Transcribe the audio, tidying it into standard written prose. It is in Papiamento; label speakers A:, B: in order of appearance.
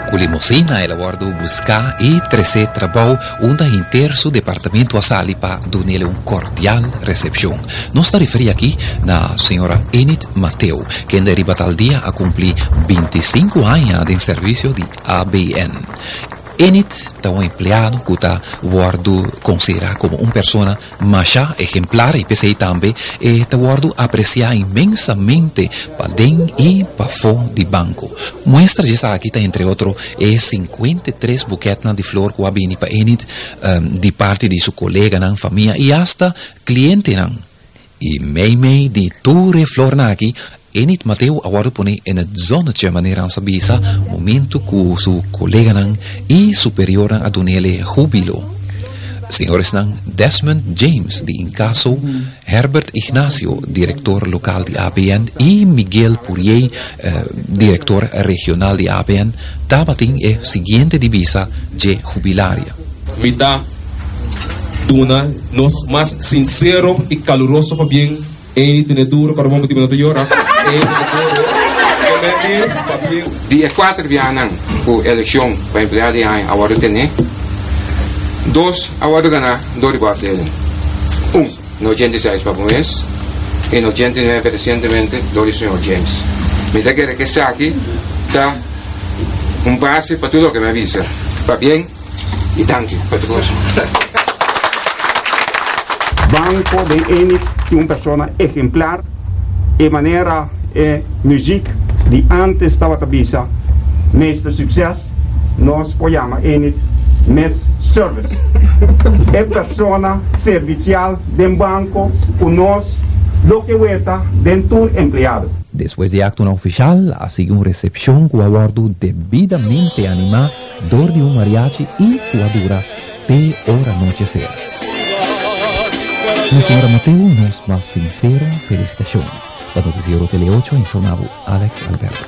A: Ku limosina el a wòrdu buská i tresé trabou unda henter su departamento a sali pa dun'el un kordial resepshon. Nos ta referí aki na señora Enid Mateo, kende riba tal dia a kumpli bintisinku aña den servisio di ABN. Enid ta un empleado ku ta wòrdu konsiderá komo un persona masha ehemplar i p'esei tambe e ta wòrdu apresiá inmensamente paden i pafó di banko. Muestra di esaki ta entre otro e 53 bukètnan di flor ku a bini pa Enid di parti di su koleganan, famia i asta klientenan. I meimei di tur e flornan aki, Enid Mateo a wòrdu pone in het zonnetje, manera nos a bisa, momentu ku su koleganan i superiornan a dun'el e hubilo. Señoresnan Desmond James di Incasso, Herbert Ignacio, direktor lokal di ABN, i Miguel Pourier, direktor regional di ABN, tabatin e siguiente di bisa dje hubilaria.
B: Mi ta duna nos mas sincero y caluroso pabien. Ey tene duro para bo motibo no ta yora. Ey tene duro. Solamente pabien.
C: Di e kuater biahanan ku elekshon pa empleado di aña a wòrdu tené, dos a wòrdu ganá dor di bo afdeling, un na ochenta i seis pa bo mes i na ochenta i nuebe resientemente dor di señor James. Mi ta kere ku esaki ta un base pa tur loke mi a bisa. Pabien. I danki pa tur kos.
D: Banco den Enid tin un persona ehemplar. E manera e muziek di antes tabata bisa Meester Succes, nos por yama Enid Miss Service. E persona servicial den banco cu nos lo ke weta den tur empleado.
A: Despues di actonan oficial a sigui un recepcion cu a wordo debidamente anima Dor di un mariachi i ku a dura te ora nocheser. Mi señora Mateo nos mas sincero felicitacion. Pa Noticiero Tele Ocho a informa bo Alex Alberto.